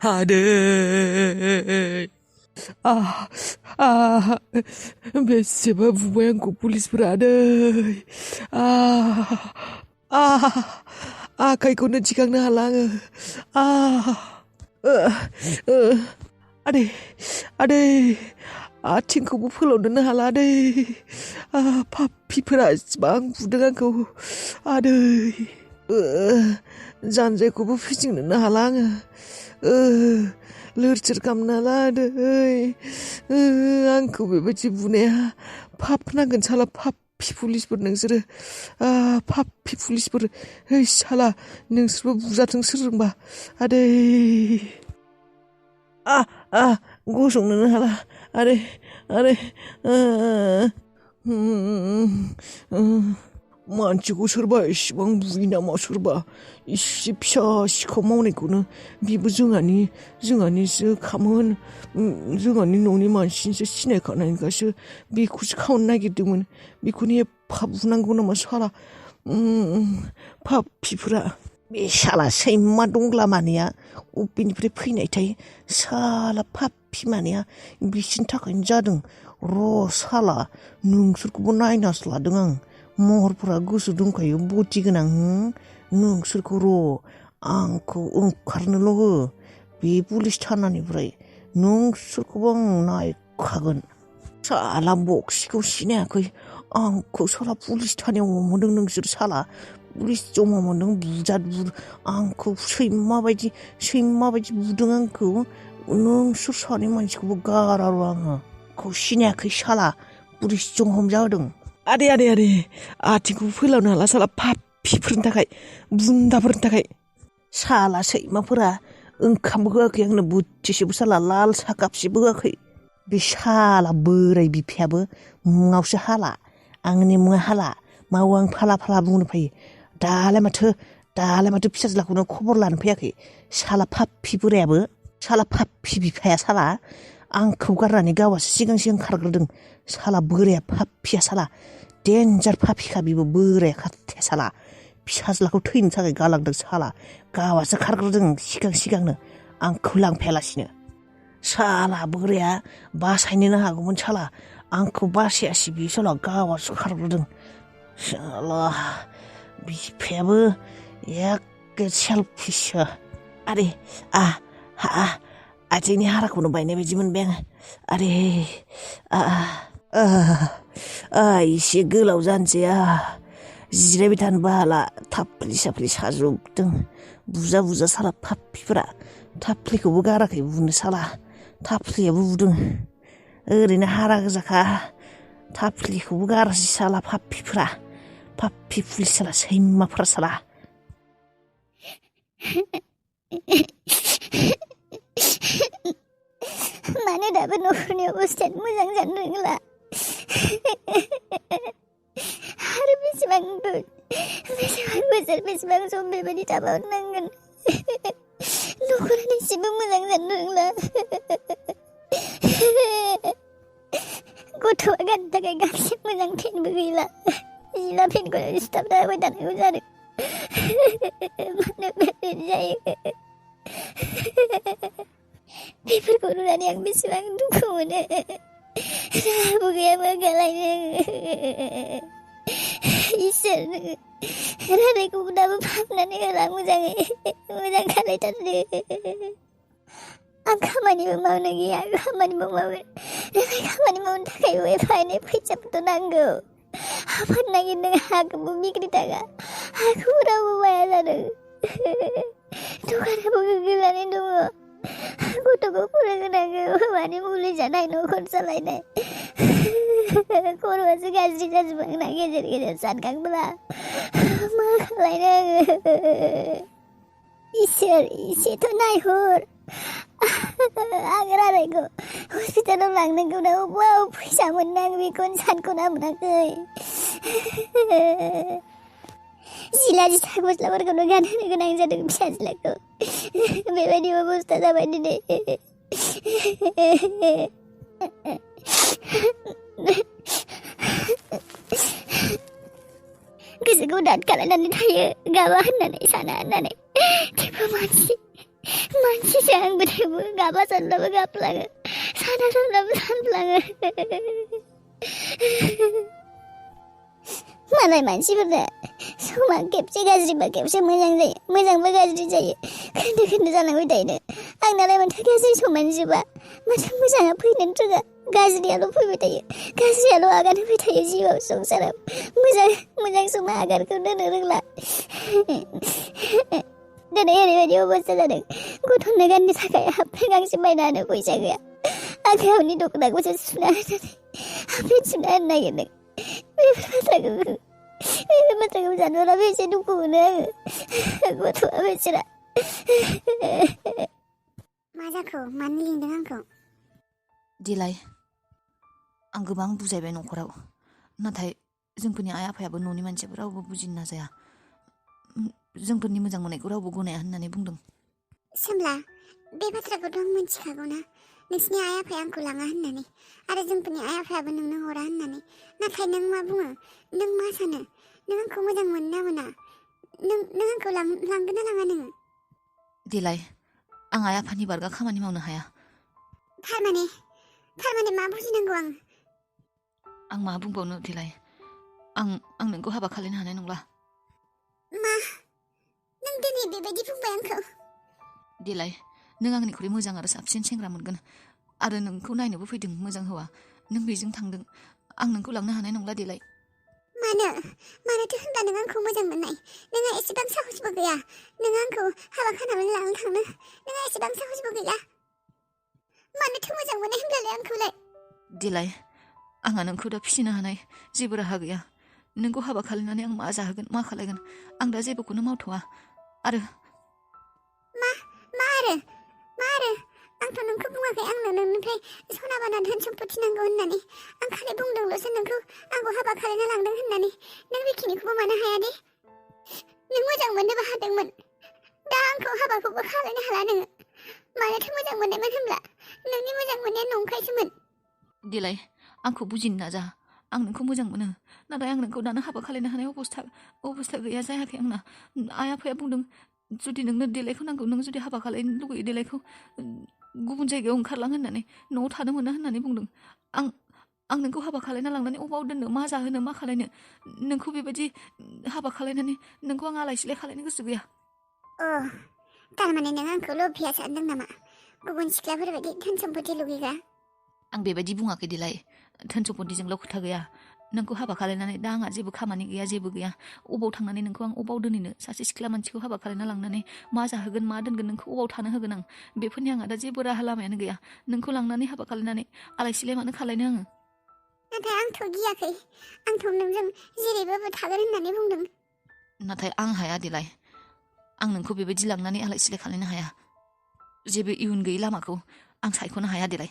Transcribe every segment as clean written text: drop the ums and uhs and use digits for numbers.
Aduh. Ah, ah, bersebab buayangku polis berada. Ah, kakiku nak cikang nak halang. Ah, uh, ade, आथिंखौबो फोलावनोनो हाला दै पापिफोरा इसिबां बुदों आंखौ आदै जानजायखौबो फिदिंनोनो हाला आङो लोरसोर खालामनो हाला आदै आंखौ बेबायदि बुनाया पाप नांगोन साला पापि पुलिसफोर नोंसोरो पापि पुलिसफोर ओइ साला नोंसोरबो बुजाथों सोरजोंबा आदै गसंनोनो हाला आरे मानसिखौ सोरबा इसिबां बुयो नामा सोरबा इसे फिसा सिखाव मावनायखौनो बेबो जोंहानिसो खामोन जोंहानि न'नि मानसिनिसो सिनायखानायखासो बेखौसो खावनो नागिरदोंमोन बेखौनो एफा बुनांगौ नामा साला पापिफोरा बे साला सैमा दंग्ला मानिया अबेनिफ्राय फैनायथाय साला पापि मानिया बिसिनि थाखायनो जादों र' साला नोंसोरखौबो नायनासो लादों आं महरफोरा गोसो दंखायो बटि गोनां नोंसोरखौ र' आंखौ ओंखारनोल' हो बे पुलिस थानानिफ्राय नोंसोरखौबो आं नायखागोन साला बक्सिखौ सिनायाखै आंखौ साला पुलिस थानायाव मोनदों नोंसोर साला पुलिस जमा मोनदों बुजाद आंखौ सैमा बायदि बुदों आंखौ नोंसोर सानै मानसिखौबो गारा र' आङो खौ सिनायाखै साला पुलिस जम हमजाहोदों आदे आथिंखौ फोलावनो हाला साला पापिफोरनि थाखाय बुन्दाफोरनि थाखाय साला सैमाफोरा ओंखामबो होआखै आंनो बोथिसेबो साला लाल साहा कापसेबो होआखै बे साला बोराय बिफायाबो मुङावसो हाला आंनि मुङा हाला मावो आं फाला बुंनो फैयो दालाय माथो फिसाज्लाखौनो खबर लानो फैयाखै साला पापि बोरायाबो साला पापि बिफाया साला आंखौ गारनानै गावहासो सिगां खारग्रोदों साला बोराया पापिया साला डेन्जार पापिखा बेबो बोराया खाथाया साला फिसाज्लाखौ थैनो थाखाय गालांदों साला गावहासो खारग्रोदों सिगांनो आंखौ लांफायालासिनो साला बोराया बासायनोनो हागौमोन साला आंखौ बासायासै बे साला गावहासो खारग्रोदों साला बिफायाबो एखे सेलफिससो आरे आथिंनि हाराखौनो बायनाय बायदि मोनबाय आङो एसे गोलाव जानोसै जिरायबाय थानोबो हाला थाफ्लि साफ्लि साजोबदों बुजा साला पापिफोरा थाफ्लिखौबो गाराखै बुनो साला थाफ्लियाबो बुदों ओरैनो हारा गोजाखा थाफ्लिखौबो गारासै साला पापिफोरा पापि पुलिस साला सैमाफोरा साला मानो दाबो न'खरनि अबस्थाया मोजां जानो रोंला आरो बेसेबां बोसोर बेसेबां सम बेबायदि थाबावनांगोन न'खरानो एसेबो मोजां जानो रोंला गथ'आ गाननो थाखाय गांसे मोजां पेन्टबो गैला जिला पेन्टखौ सिथाबना होबाय थानांगौ जादों मानो बेबायदि जायो बेफोरखौ नुनानै आं बेसेबां दुखु मोनो राहाबो गैया मा खालायनो इसोर रायनायखौबो दाबो फाहामनानै होला मोजां खालायथारदो आं खामानिबो मावनो गैया खामानिबो मावो खामानि मावनो थाखायबो एफा एनै फैसाफोरथ' नांगौ आबाद नागिरदों हाखौबो बिक्रि थाखा हाखौबो रावबो बाया जादों दखानाबो गोग्लैनानै दङ गथ'खौ फोरोंनांगौ माने मुलि जानाय न'खर सालायनाय खर'आसो गाज्रि जाजोबो आंना गेजेर सानखांब्ला मा खालायनो आङो इसोर एसेथ' नायहर आं रायनायखौ हस्पिटालाव लांनांगौ ना अबाव फैसा मोननो आं बेखौनो सानख'ना मोनाखै जिला जिथा गस्लाफोरखौनो गानहोनो गोनां जादों फिसाज्लाखौ बेबायदि अबस्था जाबाय दिनै गोसोखौ दाद खालायनानै थायो गाबा होननानै साना होननानै थेवबो मानसि मानसिसो आंबो थेवबो गाबा सानब्लाबो गाबफ्लाङो साना सानब्लाबो सानफ्लाङो मालाय मानसिफोरना समा खेबसे गाज्रिबा खेबसे मोजां जायो मोजांबा गाज्रि जायो खोन्दो खोन्दो जालांबाय थायो आंनालाय माथो गाज्रि समानो जोबा माथो मोजाङा फैनोनो रोङा गाज्रियाल' फैबाय थायो गाज्रियाल' आगान होबाय थायो जिउआव संसाराव मोजां समा आगानखौ दोननो रोंला दिनै ओरैबायदि अबस्था जादों गथ'नो गाननो थाखाय हाबफे गांसे बायना होनो फैसा गैया आखायावनि दख'नाखौसो सुना होनानै हाबफे सुना होनो नागिरदों बेफोर बाथ्राखौ सानहरब्ला एसे दुखु मोनो आङो गथ'आ बेचारा मा जाखो मानो लिंदों आंखौ दिलाय आं गोबां बुजायबाय न'खराव नाथाय जोंफोरनि आइ आफायाबो न'नि मानसियाबो रावबो बुजिनो नाजाया जोंफोरनि मोजां मोननायखौ रावबो गनाया होननानै बुंदों सोमला बे बाथ्राखौथ' आं मिथिखागौना नोंसिनि आइ आफाया आंखौ लाङा होननानै आरो जोंफोरनि आइ आफायाबो नोंनो हरा होननानै नाथाय नों मा बुङो नों मा सानो नों आंखौ मोजां मोनो ना मोना नों आंखौ लांगोन ना लाङा नोङो दिलाय आं आइ आफानि बारगा खामानि मावनो हाया थारमाने मा बुजिनांगौ आं मा बुंबावनो दिलाय आं नोंखौ हाबा खालामनो हानाय नंला मा नों दिनै बेबायदि बुंबाय आंखौ दिलाय नों आंनिख्रुइ मोजां आरो साबसिन सेंग्रा मोनगोन आरो नोंखौ नायनोबो फैदों मोजां हौवा नों बेजों थांदों आं नोंखौ लांनो हानाय नंला दिलाय मानोथो होनबा नों आंखौ मोजां मोननाय नोंहा एसेबां साहसबो गैया नों आंखौ हाबा खालामनानै लानानै थांनो नोंहा एसेबां साहसबो गैया मानोथो मोजां मोननाय होनब्लालाय आंखौलाय दिलाय आंहा नोंखौ दा फिसिनो हानाय जेबो राहा गैया नोंखौ हाबा खालामनानै आं मा जाहोगोन मा खालायगोन आं दा जेबोखौनो मावथ'वा आरो मा आरो आंथ' नोंखौ बुङाखै आंनो नोंनिफ्राय सना बाना धोन सम्पति नांगौ होननानै आं खालि बुंदोंल'सो नोंखौ आंखौ हाबा खालामना लांदों होननानै नों बेखिनिखौबो मानो हाया दे नों मोजां मोननोबो हादोंमोन दा आंखौ हाबाखौबो खालामनो हाला नोङो मानोथो मोजां मोननायमोन होनब्ला नोंनि मोजां मोननाया नंखायसोमोन दिलाय आंखौ बुजिनो नाजा आं नोंखौ मोजां मोनो नाथाय आं नोंखौ दानो हाबा खालामनो हानाय अबस्था गैया जायाखै आंना आइ आफाया बुंदों जुदि नोंनो देलायखौ नांगौ नों जुदि हाबा खालामनो लुगैयो देलायखौ गुबुन जायगायाव ओंखारलां होननानै न'आव थानो मोना होननानै बुंदों आं नोंखौ हाबा खालामना लांनानै अबाव दोननो मा जाहोनो मा खालायनो नोंखौ बेबायदि हाबा खालामनानै नोंखौ आं आलाय सिलाय खालायनो गोसो गैया थारमाने नों आंखौ लभिया सानदों नामा गुबुन सिख्लाफोरबायदि धोन सम्पति लुगैग्रा आं बेबायदि बुङाखै दिलाय धोन सम्पतिजोंल' खोथा गैया नोंखौ हाबा खालामनानै दा आंहा जेबो खामानि गैया जेबो गैया अबाव थांनानै नोंखौ आं अबाव दोनहैनो सासे सिख्ला मानसिखौ हाबा खालामना लांनानै मा जाहोगोन मा दोनगोन नोंखौ अबाव थानो होगोन आं बेफोरनि आंहा दा जेबो राहा लामायानो गैया नोंखौ लांनानै हाबा खालामनानै आलाय सिलाय मानो खालायनो आङो नाथाय आंथ' गियाखै आंथ' नोंजों जेरैबाबो थागोन होननानै बुंदों नाथाय आं हाया दिलाय आं नोंखौ बेबायदि लांनानै आलाय सिलाय खालायनो हाया जेबो इयुन गैयै लामाखौ आं सायख'नो हाया दिलाय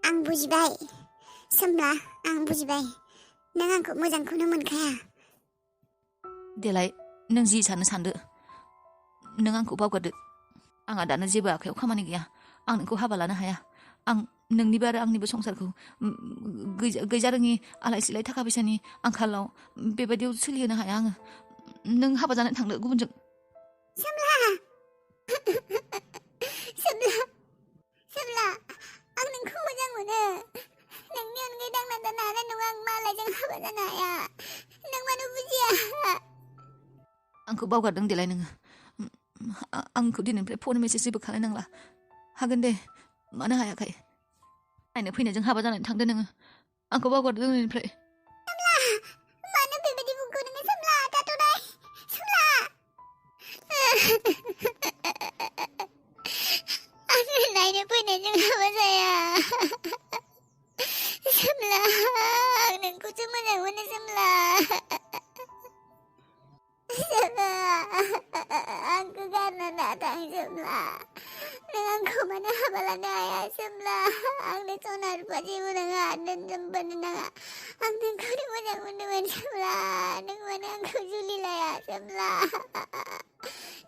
आं बुजिबाय सोमला आं बुजिबाय नों आंखौ मोजांखौनो मोनखाया देलाय नों जि सानो सानदो नों आंखौ बावगारदो आंहा दानो जेबो आखायाव खामानि गैया आं नोंखौ हाबा लानो हाया आं नोंनिबो आरो आंनिबो संसारखौ गैजारोङि आलाय सिलाय थाखा फैसानि आंखालाव बेबायदियाव सोलिहोनो हाया आङो नों हाबा जानानै थांदो गुबुनजों सोमला आं नोंखौ मोजां मोनो नोंनि अनगायै दांना जानो हानाय नङा आं मालायजों हाबा जानो हाया नों मानो बुजिया आंखौ बावगारदों देलाय नोङो आंखौ दिनैनिफ्राय फन मेसेज जेबो खालायनांला हागोन दे मानो हायाखै नायनो फैनायजों हाबा जानानै थांदो नोङो आंखौ बावगारदो दिनैनिफ्राय मानो बेबायदि बुंखो नोङो सोमला थाथ'नाय सोमला आंनो नायनो फैनायजों हाबा जाया सोमला आं नोंखौसो मोजां मोनो सोमला आंखौ गारना दाथां सोमला नों आंखौ मानो हाबा लानो हाया सोमला आंनो सना रुफा जेबो नाङा धोन सम्पति नाङा आं नोंखौनो मोजां मोनदोंमोन सोमला नों मानो आंखौ जुलि लाया सोमला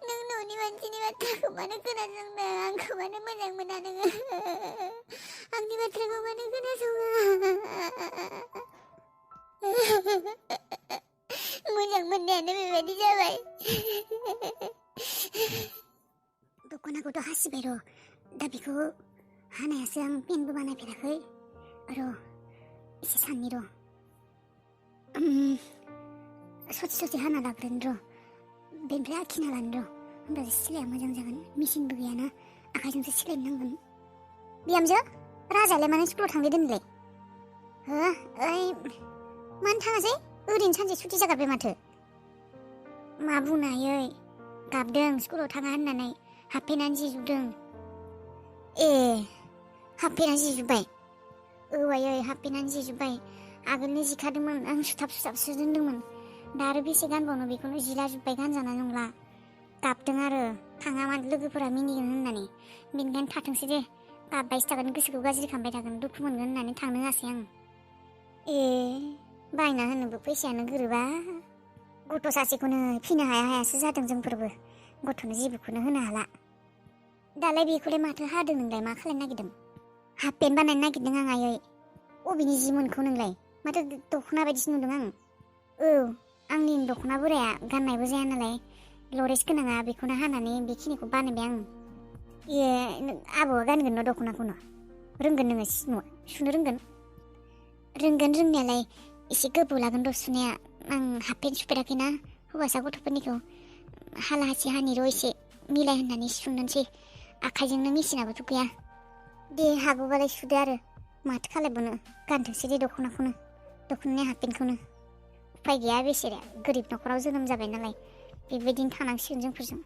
नों न'नि मानसिनि बाथ्राखौ मानो खोनासंदों आंखौ मानो मोजां मोना नोङो आंनि बाथ्राखौ मानो खोनासङा मोजां मोननायानो बेबायदि जाबाय दख'नाखौथ' हासिबाय र' दा बेखौ हानायासो आं पेनबो बानायफेराखै र' एसे साननि र' ससे ससे हाना लाग्रोन र' बेनिफ्राय आखिना लानो र' होमब्लासो सिलाया मोजां जागोन मेचिनबो गैयाना आखाइजोंसो सिलायनो नांगोन बिहामजो राजायालाय मानो स्कुलाव थांदो दोनलाय हो ओइ मानो थाङासै ओरैनो सानसे सुथि जागारबाय माथो मा बुंनो हायै गाबदों स्कुलाव थाङा होननानै हाबफेनानै जिजुबदों ए हाबफेनानै जिजुबबाय आयै हाबफेनानै जिजुबबाय आगोलनो जिखादोंमोन आं सुथाब सुथाबसो दोन्दोंमोन दा आरो बेसे गानबावनो बेखौनो जिलाजोब्बाय गानजानाय नंला गाबदों आरो थाङा मा लोगोफोरा मिनिगोन होननानै बेनिखायनो थाथोंसै दे गाबबायसो थागोन गोसोखौ गाज्रि खालामबाय थागोन दुखु मोनगोन होननानै थांनो होआसै आं ए बायना होनोबो फैसायानो गोरोबा गथ' सासेखौनो फिनो हाया हायासो जादों जोंफोरबो गथ'नो जेबोखौनो होनो हाला दालाय बेखौलाय माथो हादों नोंलाय मा खालामनो नागिरदों हाफ पेन्ट बानायनो नागिरदों आं आयै अबेनि जि मोनखौ नोंलाय माथो दख'ना बायदिसो नुदों आं औ आंनि दख'ना बोराया गाननायबो जाया नालाय लरेस गोनाङा बेखौनो हानानै बेखिनिखौ बानायबाय आं ए आबौआ गानगोन न' दख'नाखौनो रोंगोन नोङो सुनो रोंगोन रोंनायालाय एसे गोबाव लागोन र' सुनाया आं हाफ पेन्ट सुफेराखैना हौवासा गथ'फोरनिखौ हाला हासि हानि र' एसे मिलाय होननानै सुनोसै आखाइजोंनो मेचिनाबोथ' गैया दे हागौबालाय सुदो आरो माथो खालायबावनो गानथोंसै दे दख'नानि हाफ पेन्टखौनो उफाय गैया बेसे गोरिब न'खराव जोनोम जाबाय नालाय बेबायदिनो थानांसिगोन जोंफोरजों